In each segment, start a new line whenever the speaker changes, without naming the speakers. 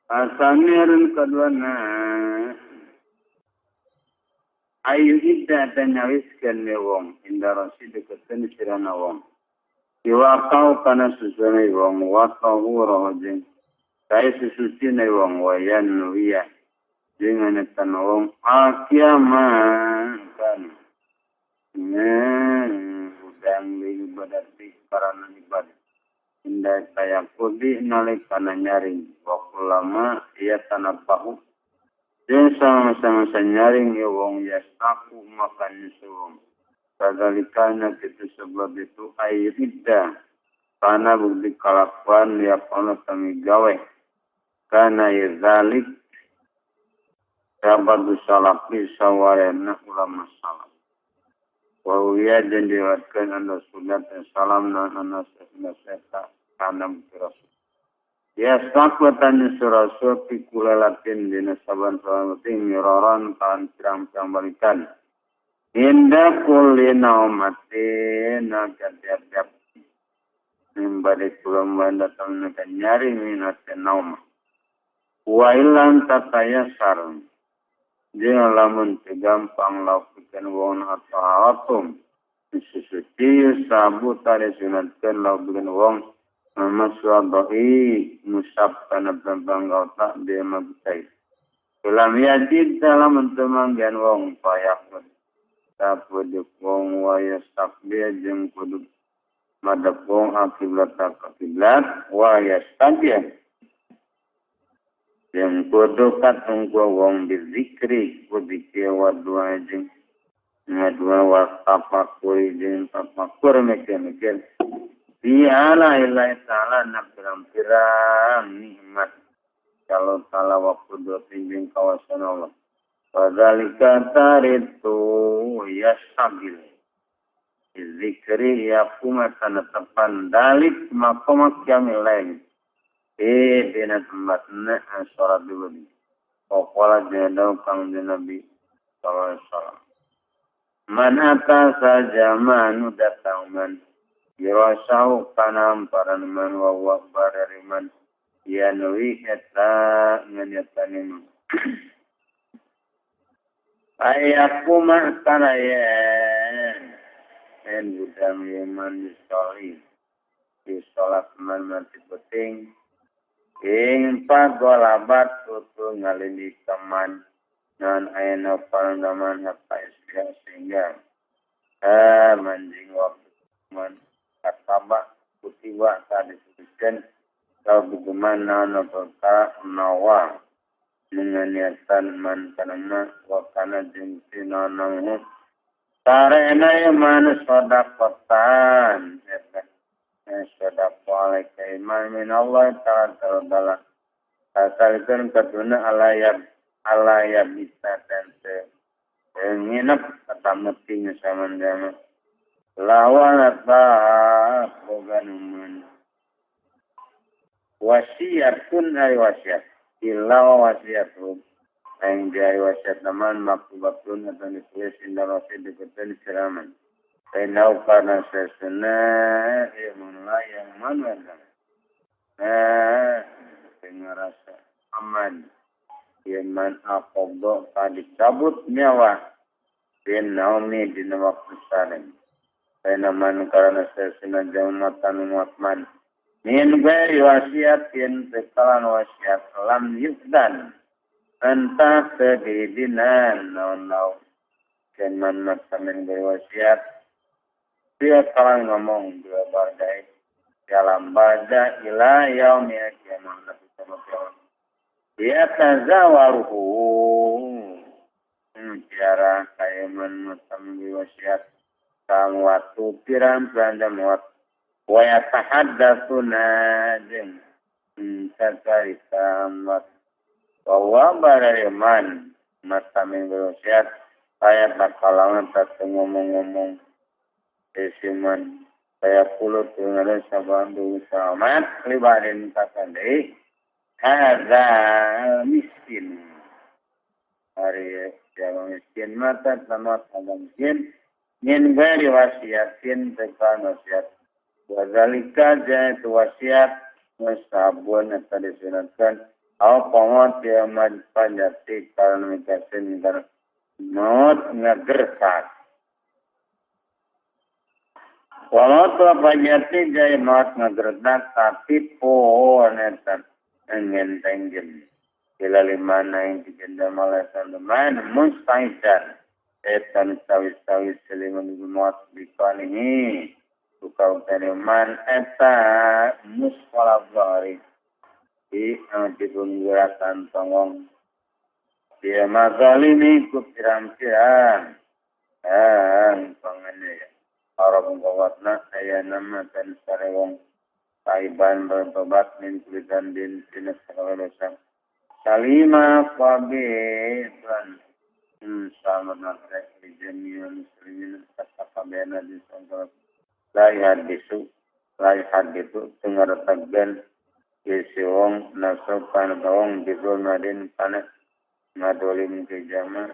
Asanirun kaduana ayu idda dan nyawiskeun ye wong inda rasi deketan sirana wong iwakau kana susune wong wa tahura jeung kaya susuci na wong wayan wiya jeung anetan wong akiyama kan udang ibadah karana ibadah indah tayakudi nalikana nyaring waktu lama ia tanabahu jeung sama-sama nyaring ye wong yastaku makan wong kadalikana kitu sebab itu air iddah karena bukti kalakuan ya kono tami gawe karena izalik sahabat salafi sawarena ulama salaf wa wiya dan diwatkan anda sunat dan salam dan anda seta karena bukti rasul ya sakwatan surasul pikulalatin dina saban saban miraran kan pirang-pirang balikan inda kulli naumatin tiap-tiap nimbali pulang datang nak nyari minat nauma wa ilan tatayasar jeung lamun teu gampang lakukan wong atau susuci sabu tare sunatkeun lakukan wong maswadai musab kana bambang otak dia mabtai ulam yajid dalam temanggian wong payakun sabu wong wa yastakbir jeung kudu madep wong akiblat kiblat wa yastakbir jeung kudu katunggu wong bizikri ku zikir wa doa jeung ngadua wa tafakur jeung tafakur mikir-mikir bi ala illahi ta'ala na pirang-pirang nikmat kalau ta'ala wa kudratin jeung kawasan Allah fadzalika taritu yastabil zikri yakuma tanatapan dalik maqamat qiyamil lail dina tempatna salat dibeli pokola jenau kang Nabi sallallahu alaihi wasallam man ata saja manu datang man yurasau kana amparan man wa wa barariman yanwi eta nganyatane man ayakuma kana yen en budang yeman disoli di salat man mati penting ing pagolabat tutu ngalindi teman nan ayana parandaman hatta isbiha sehingga manjing waktu man kataba kutiwa tadi disebutkan kau bukuman nan perkara nawa menganiatan man kanama wakana jengsi nananghu tarena yaman sodakotan sodako alaika iman min Allah ta'ala asalkan katuna alayab bisa dan nginep kata metinya sama jama lawan apa boganuman wasiat pun hari wasiat illa wasiat pun yang dari wasiat teman maktubatun atau ditulis indah wasiat dikutin siraman Inau karena sesuna ilmunlah yang mana dengan rasa aman iman aqobdo tadi cabut nyawa bin naumi dina waktu salim Inaman karena sesuna jamatan muatman min ghairi wasiatin tekalan wasiat lam yukdan entah sedidinan naon-naon keman matamin ghairi wasiat dia kalang ngomong dua bardai dalam barda ila yaumil kiamah dia tazawaruhu cara kayaman matam wasiat kang waktu pirang pirang waktu wa yatahaddatsuna jeung sacarita wa barariman matam wasiat kaya bakalangan tak ngomong-ngomong Esiman saya pulut dengan sabandu samat libarin takandai hadza miskin hari yang miskin mata tamat hadza miskin min ghairi wasiatin tekan wasiat wa zalika jaitu wasiat musabun atau disunatkan Aw pamot ya majpajati karena mikasin karena maut ngagertak. Walau tua pajati jaya maut ngagertak tapi pohon eta ngentengkeun. Ila limana yang dijenda malasan teman mustaidan etan sawis-sawis seliman maut bikanihi tukau teman eta musqala zahri di dibungguratan tongong dia mazalimi ku pirang-pirang ang pangane para pengkawatna aya nama dan sarewong taiban bertobat min kulitan din tinas sakalosa salima qabilan sama nate dijamiul muslimin sakabehna di sangkala la hadisu la hadisu tengartagben isi wong nasukan wong dizulmadin kana ngadolim ke jama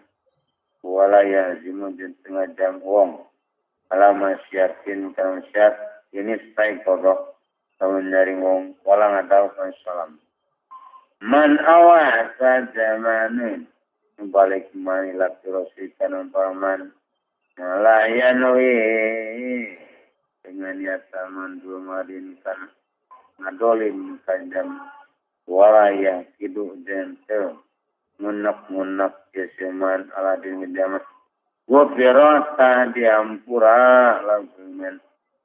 wala yazimu jeung tengah jam wong ala masyatin kana syat ini sai kodok lamun nyaring wong wala ngadau kan salam man awa sa zamanin balik mani lakrosi kana paman malayanwi dengan niat man dua madin kana ngadolim kanjam walaya kidu jentel munak-munak yasiman ala din jamat gofirota diampura lagumen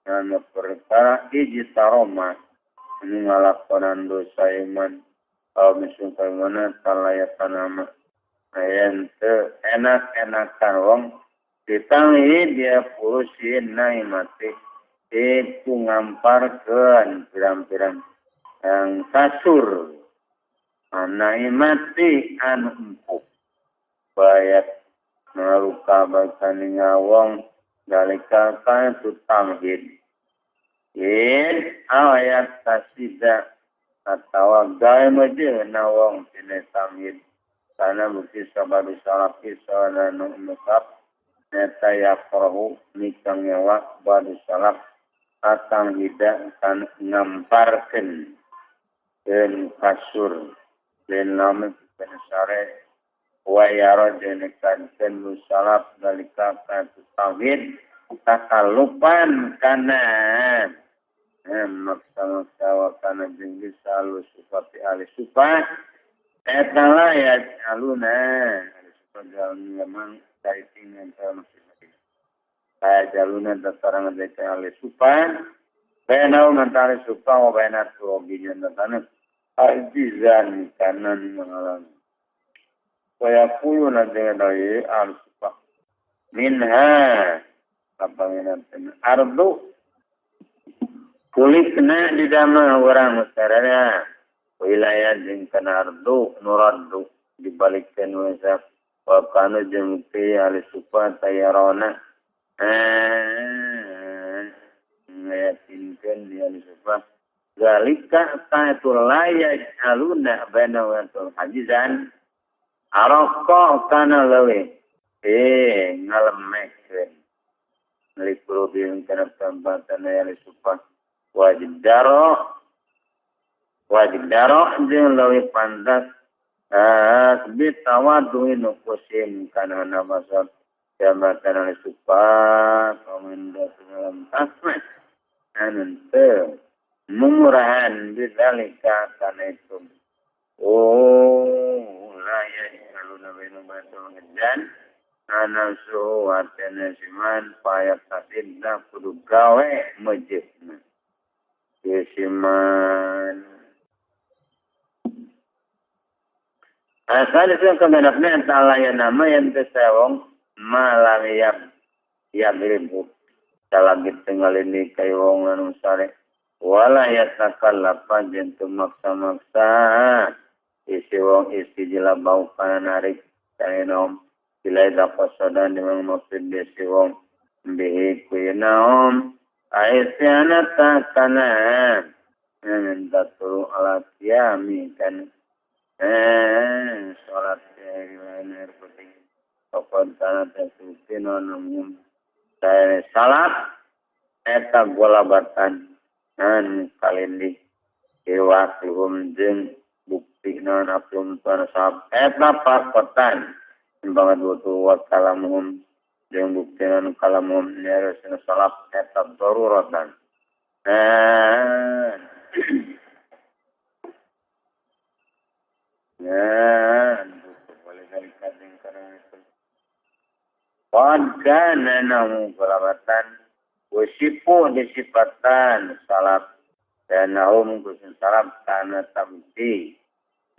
nama perkara ijtaroma ini ngalakonan dosa iman kalau misalkan mana talaya tanama ayan te enak-enakan wong ditangi dia purusin naimati iku ngamparkeun pirang-pirang yang kasur naimati anu empuk bayat ngaruka bakani ngawong dalika ka itu tamhid in ayat tasida atawa gawe mejeuna wong tina tamhid kana bukti sabaru salafi sana nu musab neta yaqrahu nikang ngewa badu salaf atang hida kan ngamparkeun den kasur den lame ben sare wa yara den kan salaf dalika ka tauhid takalupan kana maksa-maksa wa kana jeung salu sifat ahli sifat eta la ya aluna ahli sifat jalan memang caiting yang kaya jaluna datarang deka ahli sifat bainau antara sifat wa bainat robinya datana azizan kanan mengalami wa yaquluna dengan dari ahli sifat minha apa minat ardu kulikna di dama orang sarana wilayah jeung kana ardu nuraddu dibalikkeun wasa wa kana jeung ti ahli sifat tayarona ngayatinkeun di ahli sifat zalika ta'atul la yaj'aluna baina wa hajizan arqa kana lawe ngalemehkeun liqulubihim kana tambatan ahli sifat wajib daro jeung leuwih pantas bitawaddu nufusin kana nafasat jabatan supa komenda dalam tasmah anun teu mumurahan bidzalika kana itu oh la yaj'aluna baina ba'dihim anasu wa tanasiman payak tasidna kudu gawe mejibna Yesiman asal itu kemenapnya antara yang nama yang tersewong malam yaglibu salagit tinggal ini kayu wong anu sare wala yatakallapa jeung teu maksa-maksa isi wong isi jila bau kana narik kaenom bila qasadan dengan maksud isi wong bihi kuinaom aisyana takana minta turu ala qiyami kan salat air putih pokon tanah tersupin onumum saya salat eta golabatan an kalindih iwakluhum jeung bukti non aplum tuan sahab eta pakotan banget butuh wa kalamuhum jeung bukti non kalamuhum nyariosna salaf eta daruratan. Nah, boleh dari kadang karena itu. Qad kana namu kelabatan wasipu disifatan salaf dan nahum kusun salaf kana tabdi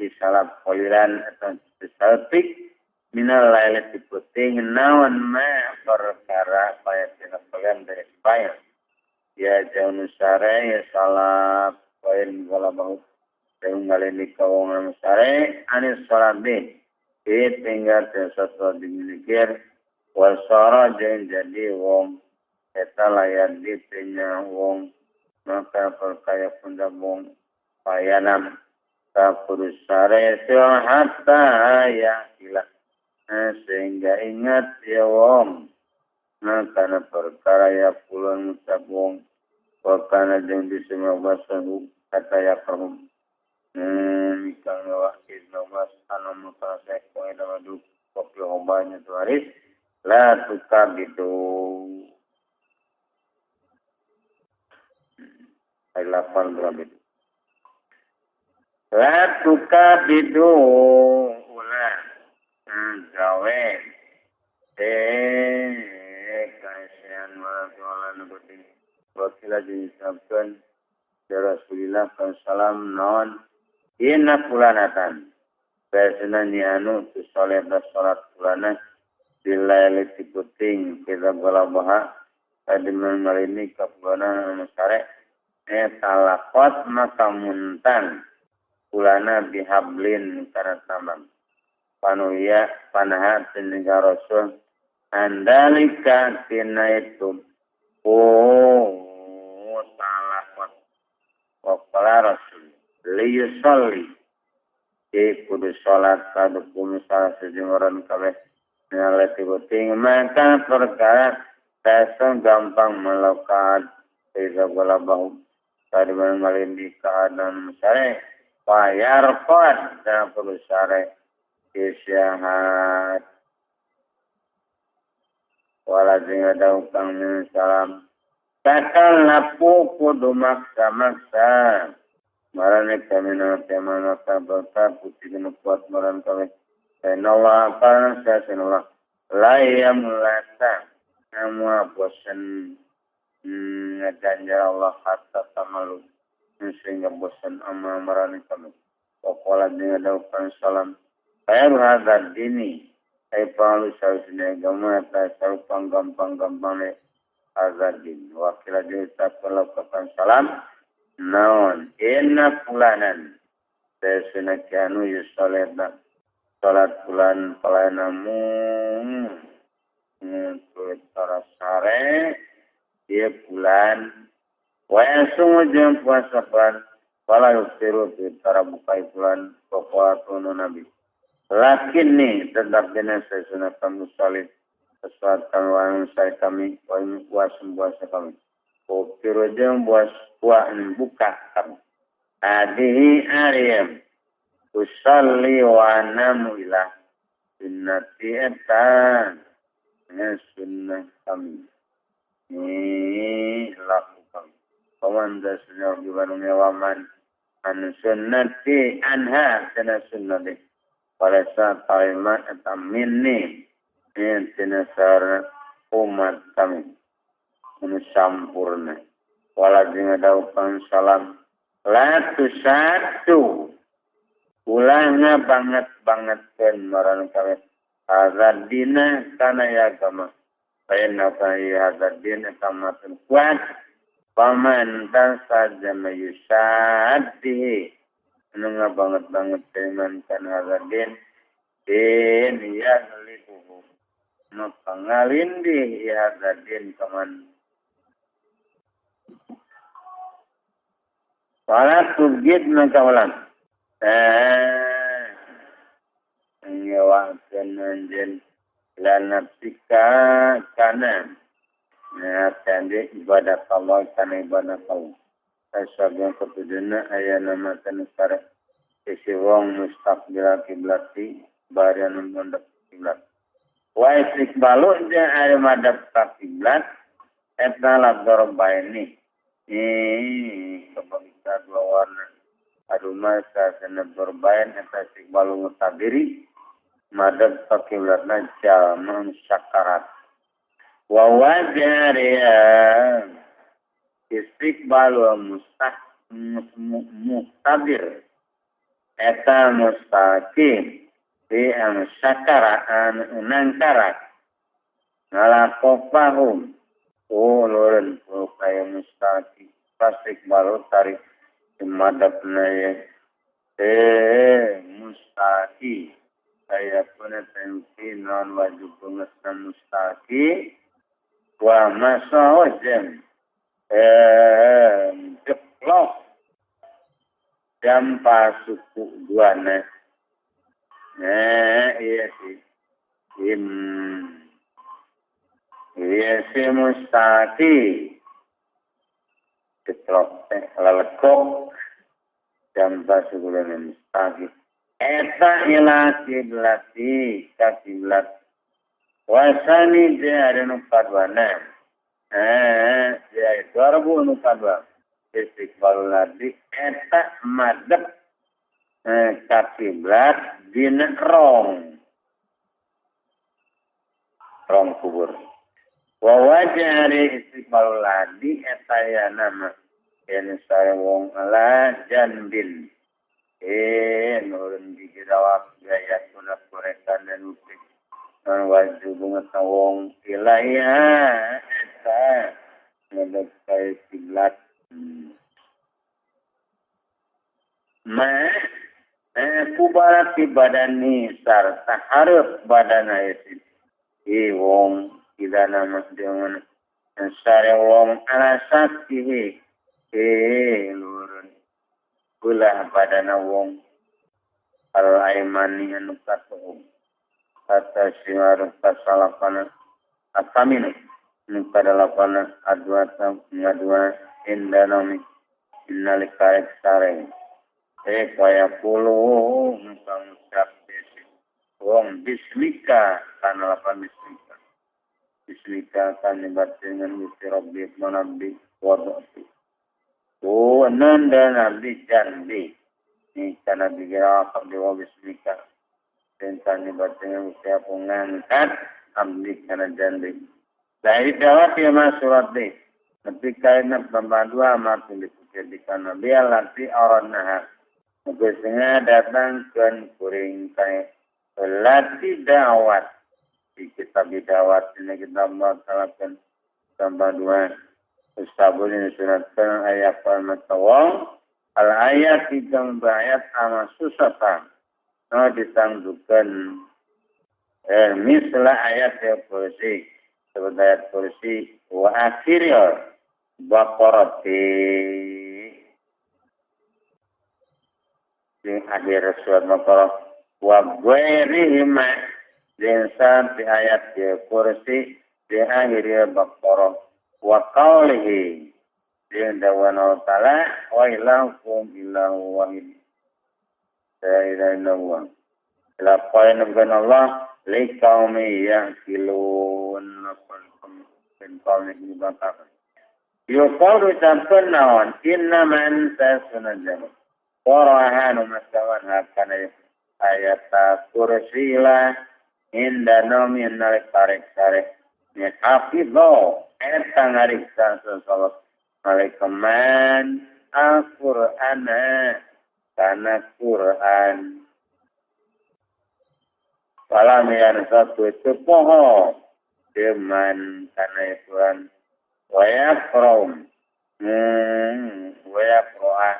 di salaf qalilan atau salfik minal lailati puting nawan ma perkara paya kalian dari paya ya jauh sare ya salaf poin galabahu yang ngalini kawongan sare anis salabi tinggal sesuatu dimiliki wasara jeung jadi wong eta layan ditenya wong maka perkaya punda wong payanam ka sare hatta ya ilah sehingga ingat ya wong karena perkara ya pulang tabung wakana jeung disemua basahu kata ya kaum mikang wakil nawas anu mutasek poe dawadu kopi obanya tuaris la tukar gitu ayat 8 berapa itu la tukar gitu ulah gawe kaisian wala nubutin wakila dinisabkan ya Rasulillah salam non inna fulanatan biasanya ni anu tu soleh salat fulana bila eliti puting kita galabaha tadi mengalini ke fulana anu sare talakot maka muntan fulana bihablin karena tambang panuya panaha tiningga rasul andalika tina itu oh talakot waqala rasul liyusalli kudu salat kadukum salah sejumuran kabeh nalati puting maka perkara tasang gampang melakukan iza galabahu tadi mengalindi keadaan sare bayar qad dan perlu sare isyahat wala jeung ada ukang salam takal lapu kudu maksa-maksa marane kami na tema maka putih nu kuat maran kami Allah karena saya la yamlata semua bosan ngaganjar Allah hatta tamalu sehingga bosan ama marane kami waqala jeung ada ukang salam khairu hadzal dini ai palu sausna agama ta saupang gampang-gampang hadzal din wakila jeung ucapan salam naon inna fulanan sesuna kanu yusoleta salat fulan pelayaнаmu tulis sare dia bulan wa yasumu jeung puasa fulan wala yusiru tara bukai fulan pokok nabi lakin nih tetap dina sesuna kamu salib sesuatu kami saya kami puasa puasa kami Piro jeung buas buka kami adihi ariyam usalli wa anamu ila sunnati eta sunnah kami ini laku kami paman dasnya gimana waman an sunnati anha tina sunnati pada saat kalimat eta minni tina sar umat kami anu sampurna wala jeung daupan salam la tusatu ulangna banget bangetkeun maran kami azadina kana ya agama Inna fi hadzal din kamatul kuat paman tasajama yusaddihi anu banget-banget iman kana hadzal din din yahlihu nu pangalindih hadzal din kaman Para tugid makawalan ngewakeun anjeun la nafsika kana nah tande ibadah Allah kana ibadah Allah sasagan ketujuna aya nama tanusara Isi wong mustaqbil kiblati barian menghadap kiblat. Wa istiqbalu jeung ari madhep ka kiblat eta ladorbaini. Kebagi dua warna. Aduh masa sana berbayan eta istiqbalu mutabiri madhep ka kiblatna jalma sakarat. Wa wajariya istiqbalu muhtadir eta mustaqim di anu sakara anu nangkarak ngalakopahum ulureun kaya mustaqim pasik baru tarik madapna ye mustaqi kaya pun tengki non wajib pengesna mustaqi wa masawajem jeplok jampa suku dua nah iya sih iya sih mustaqi jeplok lelekok jampa suku dua mustaqi eta ila kiblati ka kiblat wasani dia ada nu kaduana dia dua nu kadua istiqbalul ardi eta madep ka kiblat dina rong rong kubur wa wajari istiqbalul ardi eta ya nama yen sare wong ala janbin nurun gigi rawak gaya sunat korekan dan utik non wajib bunga wong ilaiha eta madep ka kiblat. Ma kubarati badani sarta hareup badana ieu wong idana masdeungan sare wong ala sakihi lurun belah badana wong al aimani anu katuh kata siwaruh kasalapana ataminu nu kadalapana adua ngadua inda nomi innalika sareng kaya puluh ngucap wong bismika kana lapan bismika bismika kan nyebat dengan Gusti Rabbi manabbi wadatu oh nanda nabi janbi ni kana digerak dewa bismika tentang nyebat dengan Gusti aku ngangkat abdi kana janbi dari dawat ya mas surat deh tapi kaina tambah dua mati dijadikan nabi lati orang nah datang ke kuring kae lati dawat di kitab dawat ini kita masalahkan tambah dua ustabun ini suratkan ayat al-matawang al ayat tiga ayat ama susah no ditangguhkan mislah ayat ya kursi seperti ayat kursi wa akhiril Baqarati di akhir surat Baqarah wa ghairihima jeung di ayat di kursi di akhir Baqarah wa qaulihi jeung dawan Allah taala wa ilahukum ilahu wahid la ilaha illallah la qala Allah liqaumi ya'qilun lakum qaumi ibatan yuqalu sampeun naon inna man tasunajam qarahan masawan hakana ayat kursi la inda nomi nalik tarik tarik ni hafidho eta ngariksa salat alaikuman al-Qur'ana kana Qur'an falam yan satu itu poho teman kana Quran wa yaqra'um wa yaqra'a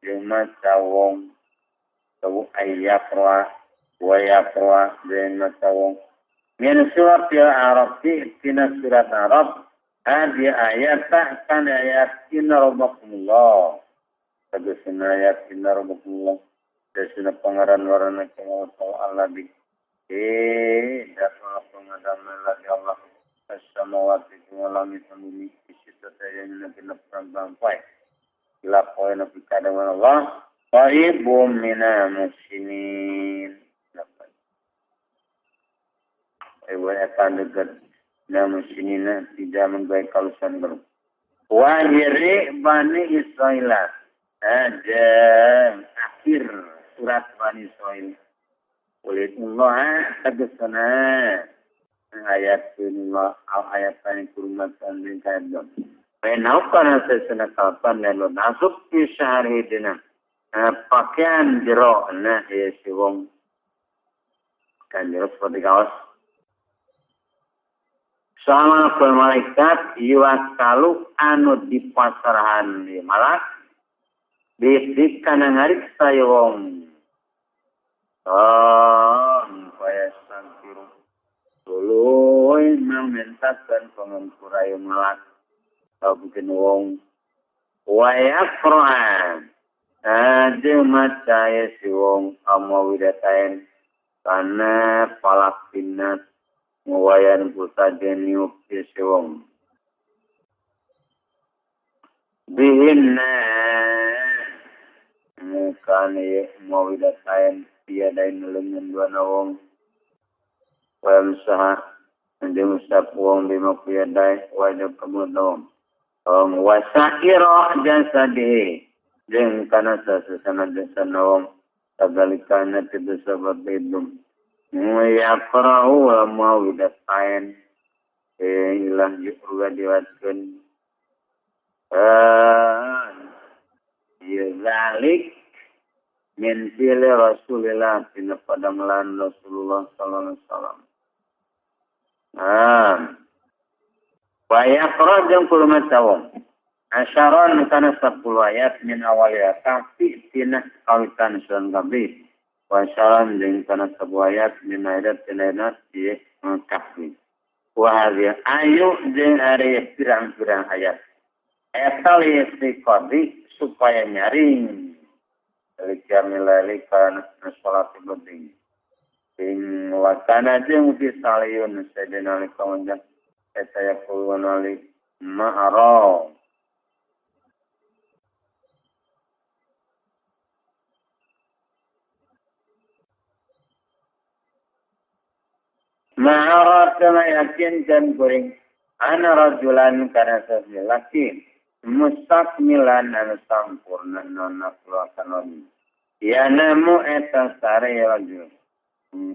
jeung maca wong tahu ayyaqra wa yaqra jeung maca wong min surat al-Arab tina surat Arab hadi ayat kan ayat inna rabbakumullah tegasna ayat inna rabbakumullah tegasna pangeran warana Allah bi datang pengadamel lagi Allah as-samawati wal langit bumi isita tayana genep sampai ila poe nabi kadawan Allah Qaribum mina muslimin. Ibu akan dekat na muslimina tidak menggawe kalusan baru. Wahiri Bani Israil. Ada akhir surat Bani Israil. Oleh Allah tegasna ayat Allah ayat ini kurmatan din kaidon. Penaukan sesena kapan lelo nasuk fi syahri dina. Pakaian jero nah ya si wong kan jero seperti kaos. Sama malaikat yuwakalu anu dipasrahan di malak bisikan ngariksa ya wong. Oh, kaya sangkiru tuluy memintakan pengempurai malak atau bikin wong wayakroan jeung maca ya si wong amawidatain kana palaktinat ngawayan pulsa jeniuk ya si wong bihinna mukane mawidatain tiadain lengan dua nawong wayam saha jeung usap wong bima kuyadai wajah kemudaw wasairo jasadihi jeung kana sasana jasa nawong tagalikana tidu sabab idum yaqra'u wa mawidatain ilah yu'ruga diwatkeun ya zalik min fili Rasulillah tina padamelan Rasulullah sallallahu alaihi wasallam. Wa yaqra jeung kudu maca wong asyaron kana 10 ayat min awaliha tapi tina kawitan suran kabeh wa asyaron jeung kana 10 ayat min ayat tina di kahfi wa hadhihi ayu jeung ari pirang-pirang ayat eta listiqadi supaya nyaring likamilali kana salat penting ing wakana jeung disaliyun sadena likawanjang eta yaquluna li ma'ara ma'ara kama yakin dan goreng ana rajulan kana laki mustakmilan anu sampurna nona keluarkan ya namu eta sare rajul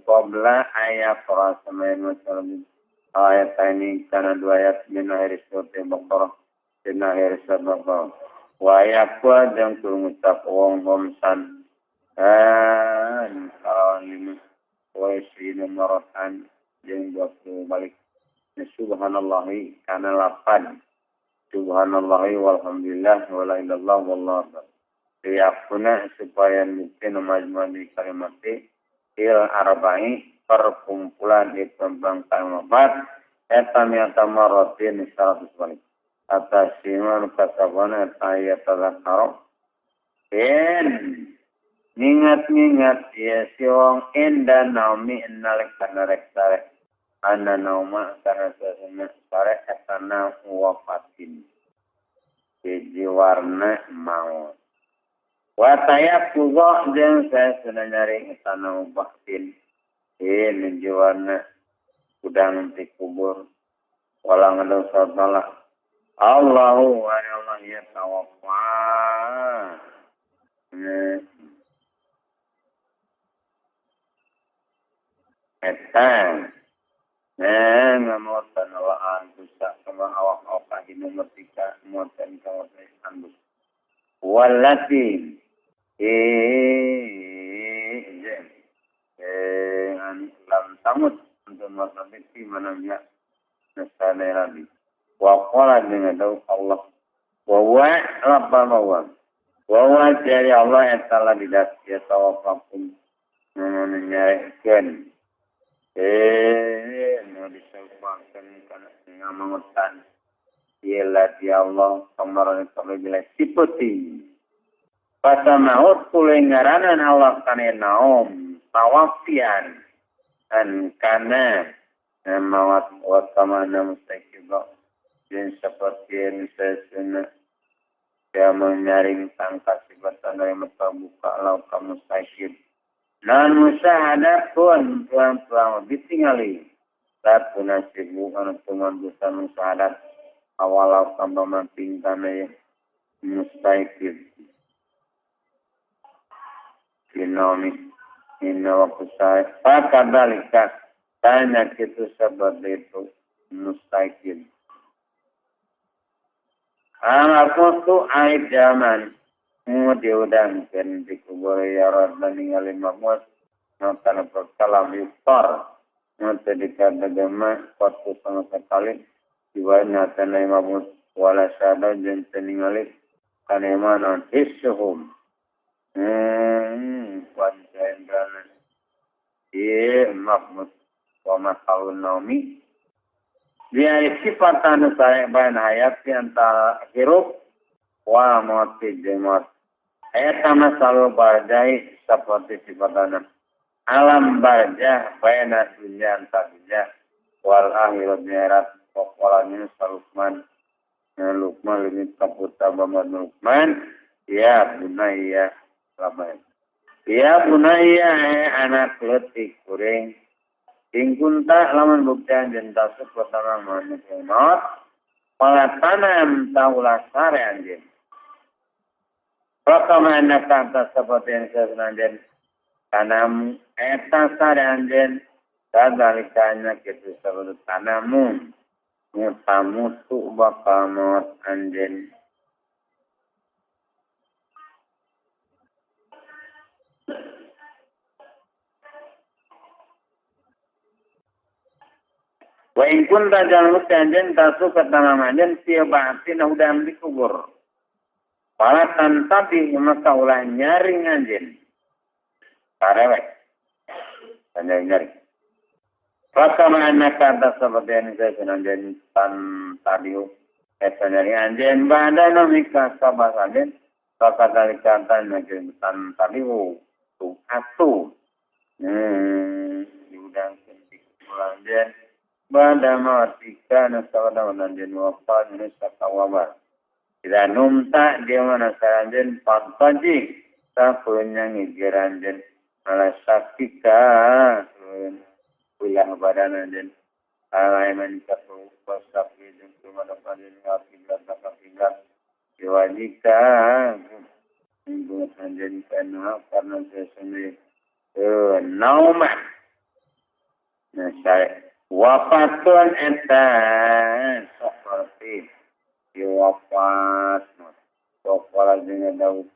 qabla ayat rasamain wasallam ayat ini kana dua ayat min akhir surat Baqarah min akhir surat Baqarah wa ayat jeung ngucap wong homsan an kalawan lima wa isrina maratan jeung 20 balik subhanallahi kana 8 subhanallahi walhamdulillah wala ilallah wallahu akbar liyakuna supaya mungkin majmu'an di kalimat il arba'i perkumpulan di tembang kalimat eta miata maratin 100 balik atas siman kasabana ayat tadzakaro en ngingat-ngingat ya si wong inda naumi nalika narek sare ana nauma kana sasana sare etana wafatin hiji warna maut wa tayaqqudha jeung sasana nyari etana batin hiji warna udang ti kubur wala ngadu salah Allahu wa Allah ya tawaffa eta ngamotan awaan busa sama awak-awak hinu mertika motan kawasan andus walati lam tamut untuk masabiti manamnya nasana rabi wa qala dengan Allah wa wa rabbana wa wa dari Allah yang telah didat ya tawafakum menyarekeun nu disebutkan kana ngamangutan ialah di Allah kamaran kabeh sipeti pasamaut kule ngaranan Allah kana naum tawafian an kana mawat wa kamana mustaqibah jeung saperti sesuna Dia menyaring tangka sifat dari mata buka lau kamu sakit. Non musyahadah pun tuang-tuang ditinggali. Satu nasibu anu tuman bisa musyahadat awalau kamba mampingkana mustaikid. Binomi inna waktu saya fakadalika tanya itu seperti itu mustaikid. Aku tu aib zaman mu diudangkeun di kubur ya Rabbi ningali mahmud nonton perkalam yuktor nanti dikadagama waktu sama sekali diwana tanai mahmud wala sada jeung teu ningali kanemanon hissuhum pancendrana ieu mahmud wa masalun naumi dia sifat anu sae bain hayat antara hirup wa mati jeung maut. Eta masalah barjai seperti sifatana alam barjah baina dunya antara dunya wal akhirat akhirat pokolanya Lukman Lukman lebih kaputa Muhammad Lukman ya bunaya lamai ya bunaya anak leutik kuring ing kunta lamun buktian jeung tasuk pertama manusia maut pala tanam taulah sare anjeun. Pertama anak kata seperti yang saya senanjen tanam eta sare anjeun kadalikanya kitu seperti tanamu mutamutu bakal maut anjeun. Wa in kunta jangan anjeun tasu katanam anjeun sia ba'atina hudang dikubur. Palatan tapi maka ulah nyaring anjeun. Karewek. Nyaring. Fakama annaka seperti yang saya anjeun tan tadiu eta nyaring anjeun badana mika sabas anjeun fakadalika tan nyaring tan tadiu tu atu. Diudang dikubur anjeun. Bada matika nasawada wananjen wafat nusakawabar. Tidak numta dia mana saranjen pantaji tapunya ngigiranjen ala sakika wilah badananjen alaiman kafu wasafi jeung kumadapan kiblat kiblat diwajika anjen kana karena sesene nauma nasai wafatun eta seperti di wafat wafat dengan daun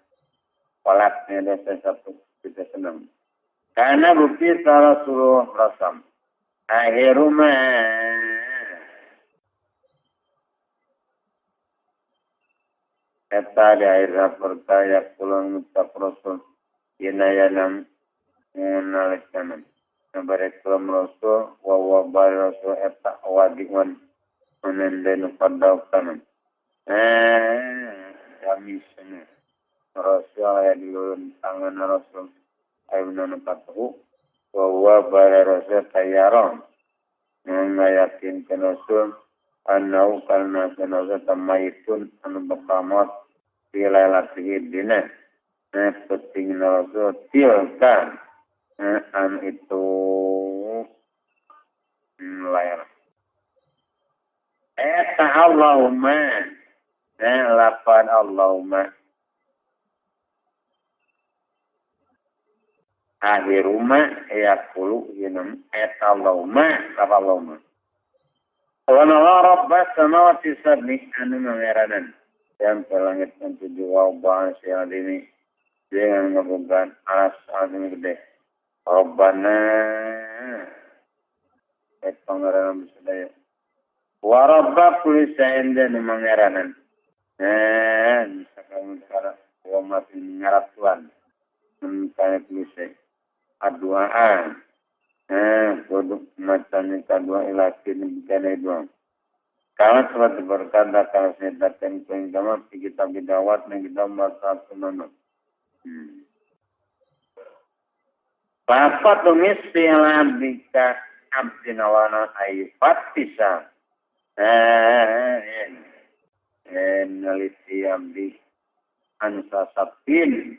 walatnya ada sesuatu kita senang karena bukti salah suruh rasam akhiruma eta di akhir perkaya pulang mutak rasul yinayanam menalikanan Nabarekum Rasul wa wabar Rasul eta wadiwan menenden padaukan. Kami sene Rasul aya di lurun tangan Rasul ayuna patuh wa wabar Rasul tayaron mengayakinkan Rasul annau karena Rasul tamayitun anu bakamat fi lailatihi dina penting Rasul tilka an itu layar. Eta Allahumma lapan Allahumma akhiruma yaqulu yinam eta Allahumma kata Allahumma wa la rabbas samawati sab'i anu mangeranan yang langit dan tujuh wa ba'si adini dengan ngabogaan aras anu gede Rabbana et pangeranan sadaya wa rabba kulli shay'in dan mangeranan misalkan cara wa ma fi ngaratuan mentaya kulli syai' aduaan kudu macam kadua ilakin kana doa kalau seperti berkata kalau saya datang ke agama kita bidawat nang kita masa sunan. Bapak tumis bika abdinawana ayfatisa neliti abdi ansa sabin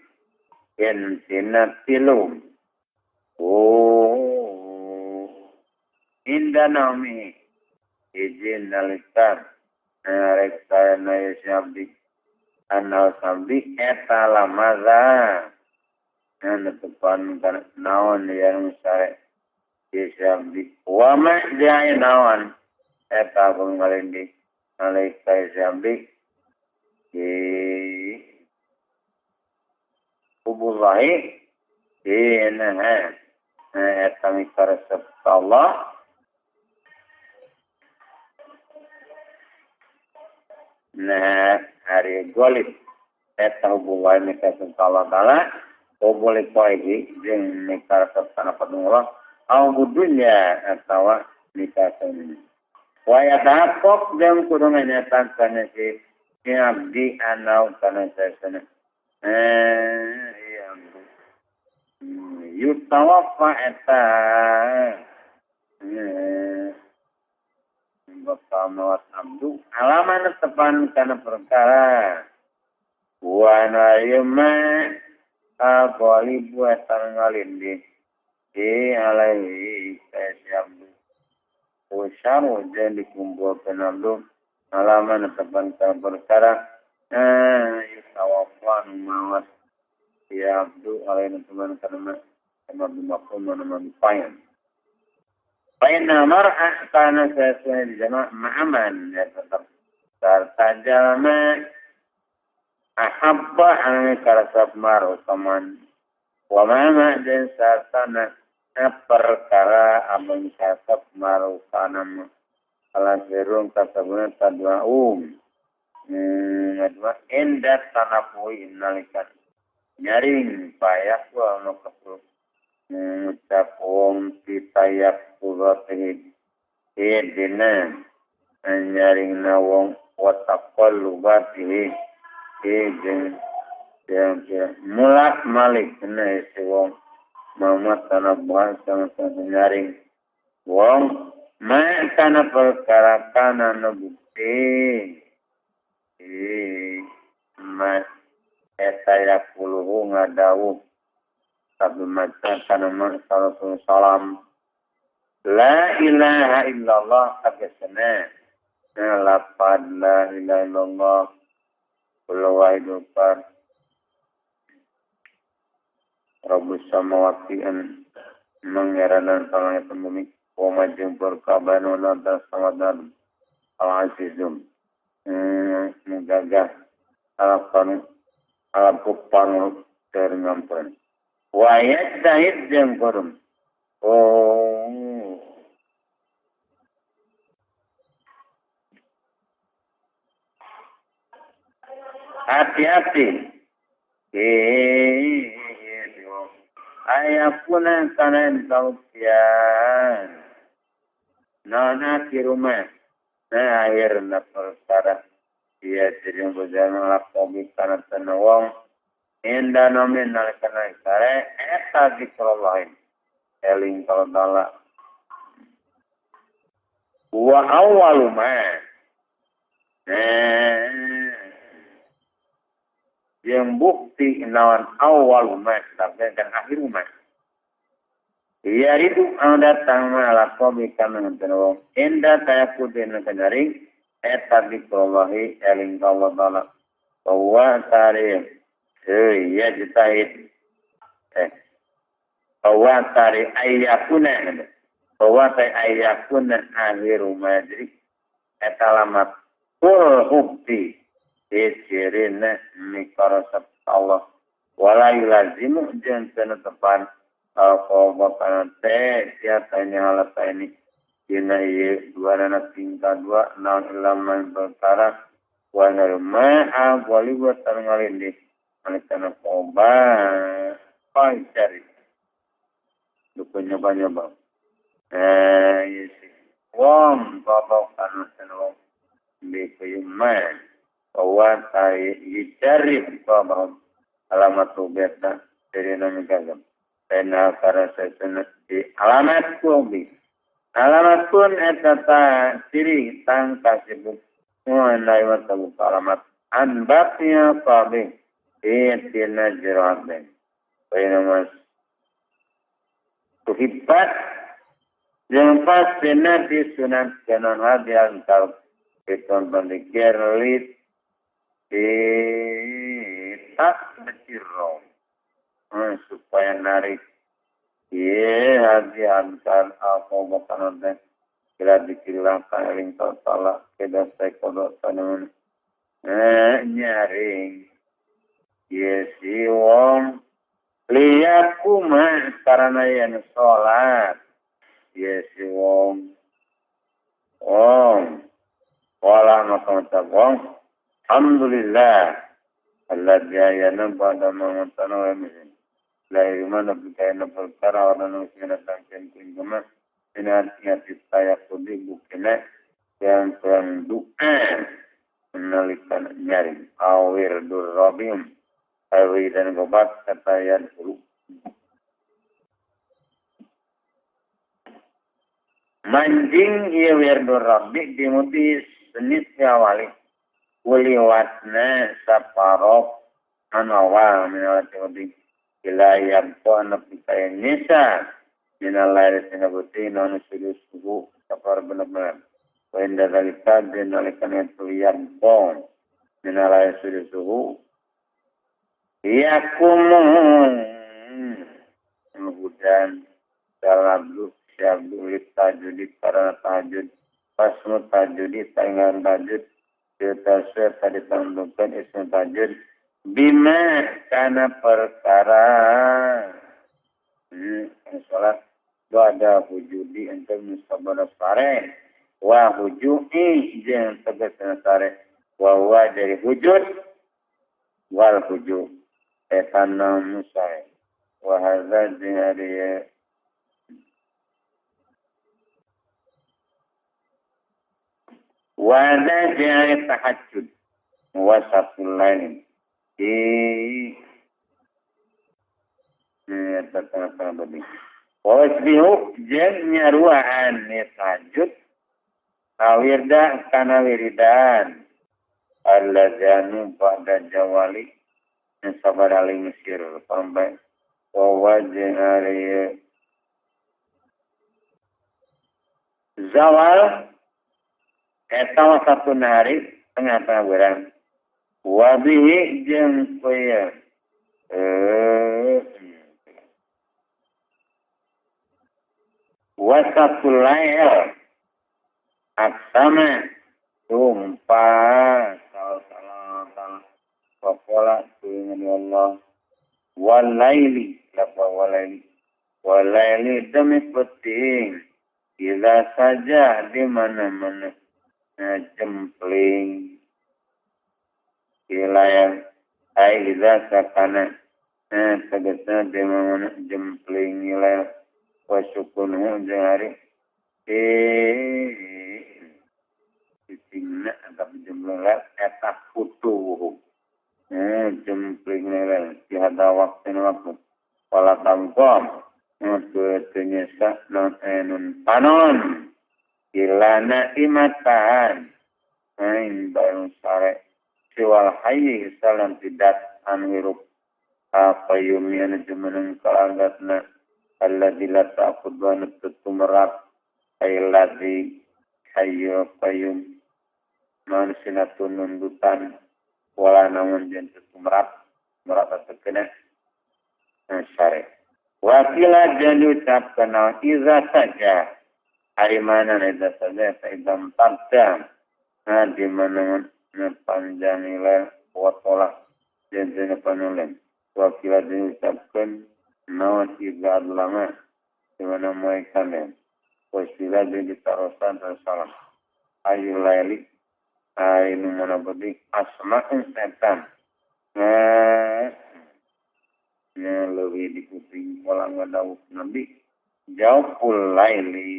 intina tilu oh inda naumi izin nalikan rek saya na si abdi anal sabdi eta lamaza netepan naon yang sare si abdi wa ma jai naon eta pengalindi nalika si abdi di hubullahi dina eta mikaresep Allah nah hari golib eta hubullahi mikaresep Allah Ta'ala hubuli koihi jeung mikaresep kana padungullah au dunya atawa mikaresep wa yatahaqqaq jeung kudu nganyataan kana si abdi anau kana sasana yutawaffa eta bakal mawat abdu alaman tepan kana perkara wa na abali buatan ngalindi di alaihi si abdu usyaru jeung dikumpulkeun abdu alaman tepan kana perkara yutawaffa mawat ya abdu alaihi teman kana sama bimakum wa bipayan Fainna mar'a kana sesuai jamaah ma'aman ya tetap sarta jalma ahabba anu karasap marukaman wa mama dan sarta na perkara amun kasap marukanam ala sirung kasabuna tadwa ngadua endat tanapui innalikan nyaring payak wa anu kapul ngucap wong pitayak kubatihi dina nyaring na wong wataqallubatihi jeung mulak malik na si wong mamat tanah buah sama nyaring wong ma kana perkara kana nu bukti ma eta yaquluhu ngadawuh tapi maca kana salatu salam la ilaha illallah tegasna lapad la ilaha illallah kul wahidul qahar rabbus samawati an mangeranan langit bumi wa majeng perkaban wa samadan al azizum menggagah alapan alapupang terngampan wa yajtahid jeung kurum oh hati-hati ayakuna kana taufian nana kiruma na akhirna perkara ia jeung bejana lakobi kana tanawang inda nomin nalikana sare eta zikrullah eling kalau ta'ala wa awwalu ma yang bukti nawan awal ma tapi dan akhir ma ya ridu anu datang ma lakobi kana wong inda tayakudin kanari eta zikrullah eling kalau ta'ala wa tarikh ya jitahid bahwa tari ayakuna bahwa tari ayakuna akhiru madri etalamat kul hubbi disirina mikarasab Allah wala yulazimu jeung tenetepan al-qawbakana teh siatanya halata ini dina ieu dua tingkah dua naon ilaman perkara wa narma wali wa ngalindih alikana koba pancari dukun nyoba-nyoba wong babak anu senwong bikuyuman bahwa tai yicarib babak alamat rubetna dari nami kagam pena karena sesena di alamat kubi alamat pun eta ta ciri tang kasibuk mengenai mata alamat anbaknya pabe Tina jero hate. Baina tuhibbat yang pasti disunatkan hati antar hitung bandikir lit tak kecil supaya narik ye hati antar apa bahkan ada kira dikira kaeling salah keda sekodok tanun nyaring ye si wong liyakuma karena yen salat ye si wong wong wala maka wong alhamdulillah alladzi ahyana ba'da ma amatana wa yumiituna la yumana bikaina perkara wa nusmina tangken kunjuma inati tayakudi bukina yang kurang doa menalikan nyaring awir durrabim awi dan gobat katayan hulu manjing ia wirdur rabbi dimuti senit awali uliwatna saparok anawal minawati mudi ila yabto anak nisa minalai sinabuti non sudu sapar benar-benar wa inda zalika dinalikan itu yabto minalai sudu suhu yakumu hudan dalam syabdu tajudi karena tahajud pasmu tajudi tanggal tahajud kita tadi tentukan ismu tahajud bima karena perkara salat doa hujudi untuk musabara sare wa hujui jeung tegasna sare wa huwa dari hujud wal hujud etana musai wa hadza jari wa hadza jari tahajjud wa satul lain di tengah-tengah tadi wasbihu jeung nyaruaan tahajud awirda kana wiridan alladzanu ba'da jawali sabar aling sir sampai wa jeung ari zawal eta satu hari tengah-tengah berang wa bihi jeung poe wasatul lail aksama tumpah salah wakola dengan Allah walaili lapa walaili walaili demi penting bila saja di mana-mana jempling wilayah ai iza sakana tegasna di mana jempling wilayah wa syukunhu jeung ari sisingna tapi jempling eta futuhu jempling nilai di hada waktu waktu wala tangkom teu nyesa non enun panon ilana imatan ain baru sare siwal hayy salam tidak anu hirup apa yumian jumeneng kalanggatna alladzi la ta'khudhu tutumrat ay alladzi hayyu qayyum man sinatun nundutan wala namun jeung tumrat merat atekena syare wakila jeung diucapkeun iza saja ari mana iza saja idam tadda di mana panjang nilai watolah jeung panulen wakila jeung diucapkeun naon iza adlama di mana moe kane wasila jeung ditarosan salam ayu laili ainu manabdi asma'un setan nah lebih dikuping pola ngadawuh nabi jawabul laili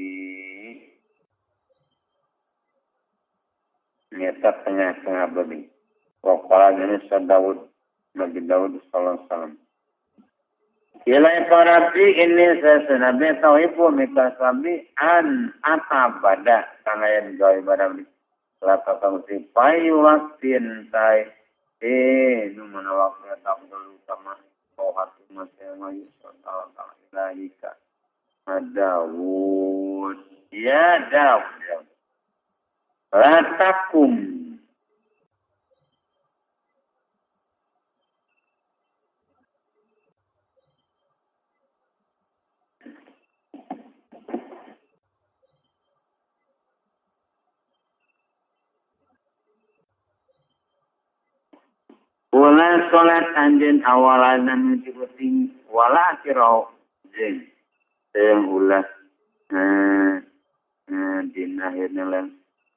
nyata tengah-tengah babi wa qala Daud Nabi Daud sallallahu alaihi wasallam Ilai parabi ini saya Nabi tahu mika sabi an atabada tangayan gawe ibadah lata tangsi payu waktin tai wakti nu mana waktu afdal utama sholat masih mayu sholat ilahika Dawud ya Dawud la takum wala sholat anjeun awalana mimiti penting wala akhirau jeung yang ulah dina akhirna lan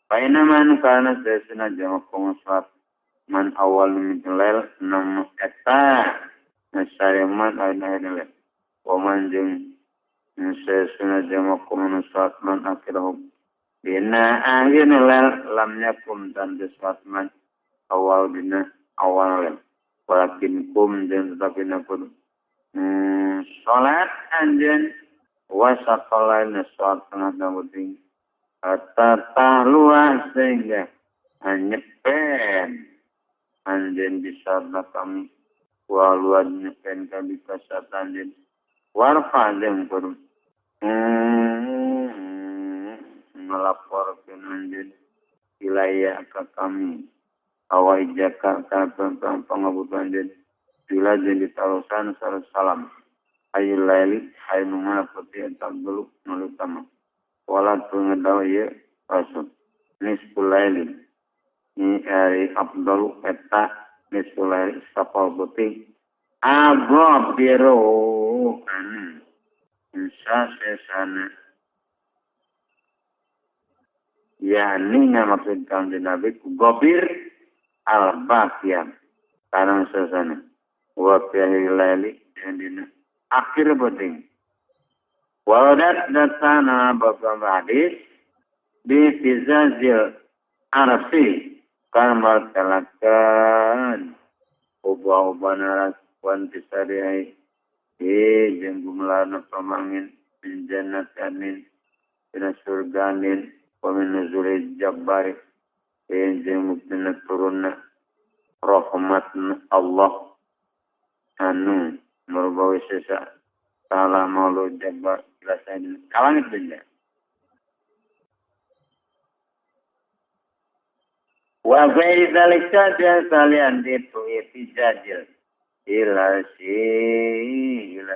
paina man kana sesuna jama sholat man awal mimiti lel nam eta nasareman akhirna lel wa man jeung sesuna jama sholat man akhirau dina akhirna lel lam yakum dan sholat man awal dina awal walakin kum dan tetapi napun sholat anjen wasatolain sholat tengah penting tata luas sehingga nyepen anjen bisa kami waluan nyepen kami kasat anjen warfa anjen pun melaporkan anjen wilayah ke kami awai jaka pengabutan dan bila jadi tarusan salam ayu laili ayu numana putih tabelu nulutama wala pengedau ye rasul nisful laili ni ari abdalu eta nisful laili sapal putih abo biru anu insa sesana ya ni maksud kanjeng Nabi gobir al-baqiyah karang sesana wa fi laili dan dina akhir penting waladat datana beberapa hadis bi fizazil arsi kamal talakan ubah-ubah naras wan tisariai jeung gumelana pamangin min jannat anin dina surganin wa min nuzulil jabbari jeung muktina turunna rahmat Allah anu merbawi sesa ta'ala maulu jabbar jelasan kalangit dunya wa ghairi zalika dan salian itu itijajil ila si ila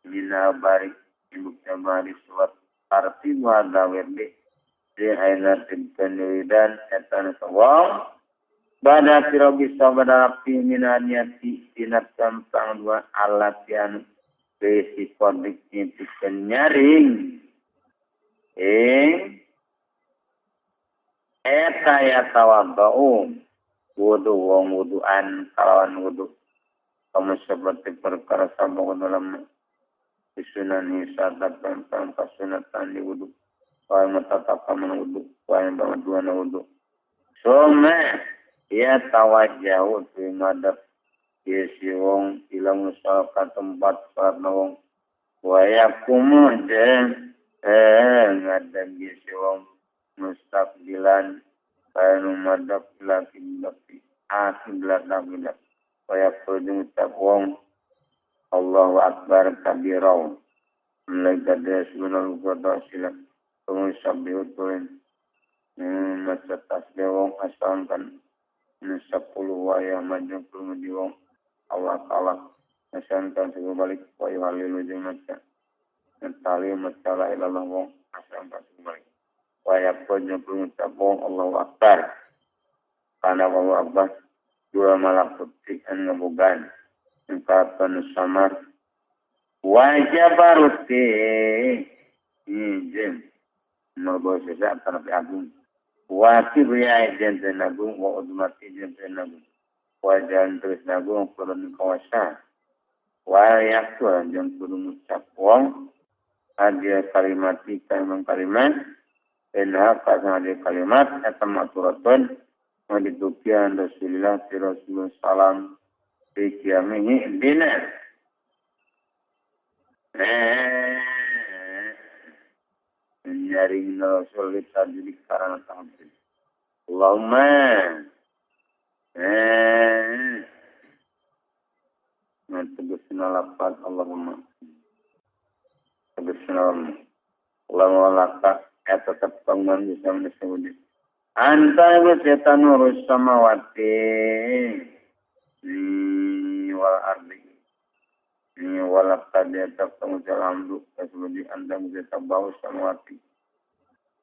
mina bari ibukta bari suat arti wa dawirdi di aina timpen etan sawang pada sirogi sabada rapi minaniati tinat gampang dua alat yang besi kodik itu nyaring eta ya tawadau wudu wong wuduan kalawan wudu kamu seperti perkara sabuk dalam disunani sadat gampang kasunatan di wudu wa matatapa wudu wa banguduan wudu some ya tawajjahu fi madab si wong ila musala ka tempat salat wong wa yaqumu jeung ngadeg si wong mustaqbilan kanu madab ila kiblati akiblat nabila wa yaqulu ucap wong Allahu akbar kabira mulai kada sunal qada sila pengusabihu tulen maca tasbih wong asal kan 10 wayah maju puluh wong awak awak asankan sebelum balik wa yuhalilu jeung maca tali maca la ilallah wong asankan sebelum balik wa yaqul jeung ngucap wong Allahu akbar kana Allahu akbar dua malak putih anu ngabogaan engkatan samar wajabaruti izin nobo sesa tapi agung wajib ya izin agung wa udmati izin agung wajan terus agung kurun kawasa wa yaktu jeung kudu ngucap wong ada kalimat kalimat kalimat inha kana ada kalimat eta maturatun wa ditukian Rasulullah Rasulullah salam fi qiyamihi dina nyaring Rasul tadi karena tahajud Allahumma Tegesna lapat Allahumma tegesna Allah laka eta tetep pangman bisa disebut anta gusti nurus samawati wal ardi wal qad taqamu alhamdu kasbudi anta gusti bau samawati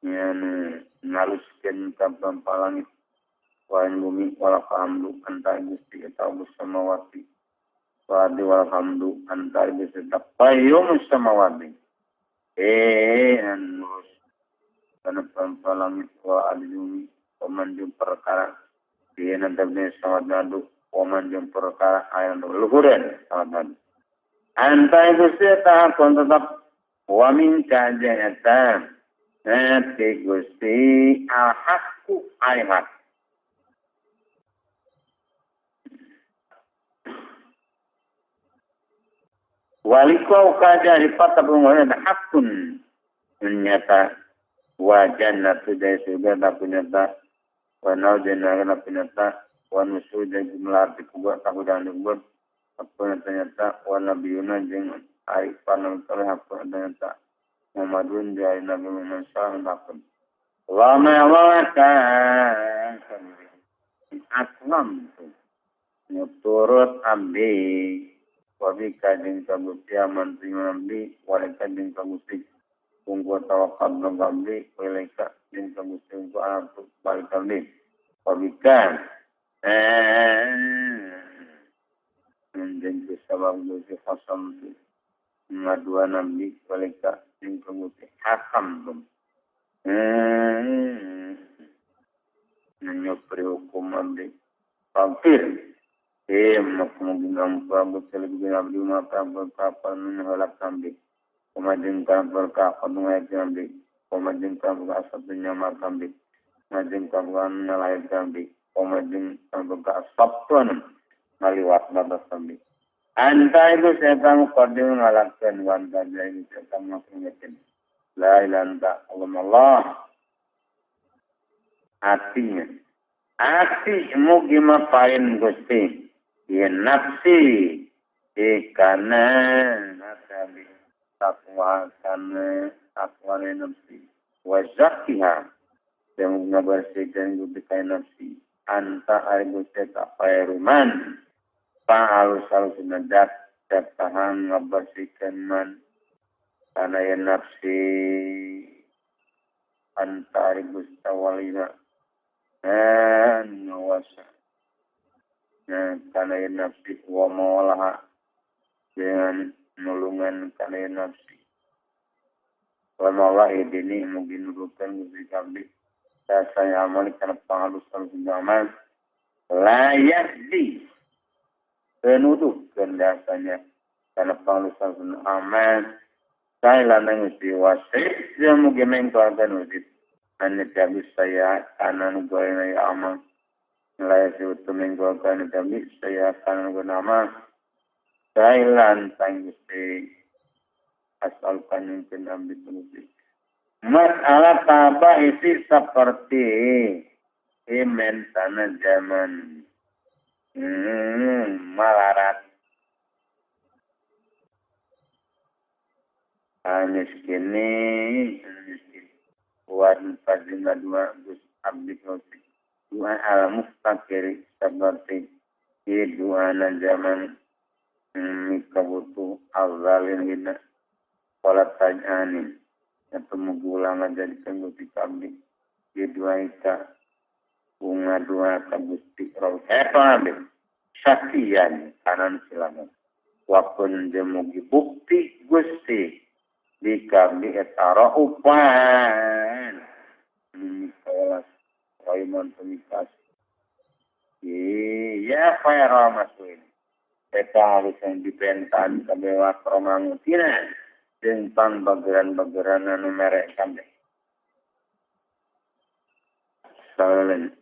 anu ngaluskeun ka langit wa bumi wal hamdu anta gusti eta samawati wa ardi wal hamdu anta gusti qayyum samawati anu kana langit wa ardi bumi pamanjung perkara dia nanti sama nadu pamanjung perkara ayam luhuran sama nadu anta gusti ta kon tetap wa min kajata nanti gusti al-haqqu al-haq walikau kaja dipata punggonya hakun nyata wa jannatu jaya surga tak punya wa nau jannah tak punya wa nusu jaya jumlah dikubur tak hudan dikubur apa nyata wa nabiyuna jeung ari panang saleh apa nyata Muhammadun jaya Nabi Muhammad sallallahu alaihi wasallam aslam turut abdi wa bika jeung ka Gusti aman abdi wa laka jeung ka Gusti kungku tawakal abdi wa laka jeung ka Gusti kungku antu balik abdi wa bika jeung sabab Gusti khasam ngadua nabi wa laka jeung ka Gusti hakam nyopri hukum abdi kafir mungkin kamu lebih abdi maka berkapal menolak abdi pemajeng kamu berkapal mengajar abdi pemajeng kamu berkasab nyamar abdi pemajeng kamu mengajar abdi pemajeng kamu berkasab tuan maliwat batas abdi anta itu setan qadim ngalakkan wanta itu setan maksudnya la ilaha illa Allah artinya ati mugi mapain Gusti ya nafsi ikana nasabi takwa kana takwa nafsi wa zakiha yang ngabersihkeun Gusti ka nafsi anta ari Gusti ta khairuman pa alus nadat tahan ngabersihkeun man kana ya nafsi anta ari Gusti walina wasa kana nafsi wa maulaha dengan nulungan kana nafsi wa maula idini mungkin nurukan Gusti abdi saya amal kana pangalus amal layak di penuduh kendasanya kana pangalus amal saya lanang Gusti wasih yang mungkin mengkuatkan Gusti ane tabi saya kanan goyna ya amal laya siutu mengkuatkan tabi saya kanan goyna amal saya lantang Gusti asal kanyungkeun abdi Gusti masalah taba isi seperti imentana zaman malarat miskini miskin wan fadlina dua Gus abdi Gusti dua al mustaqir seperti di dua zaman mikabutu al-zalim hina wala tajani atau mugulang jadikan Gusti abdi di dua ika bunga dua ka Gusti roh eta abdi sakian kanan silangan wakun jemugi bukti Gusti di kami eta raupan mikolas raiman tumikas iya khaira masuin eta harus yang dipentan kabewa romangutina jeung pang bageran-bageran anu merek kabeh. Salen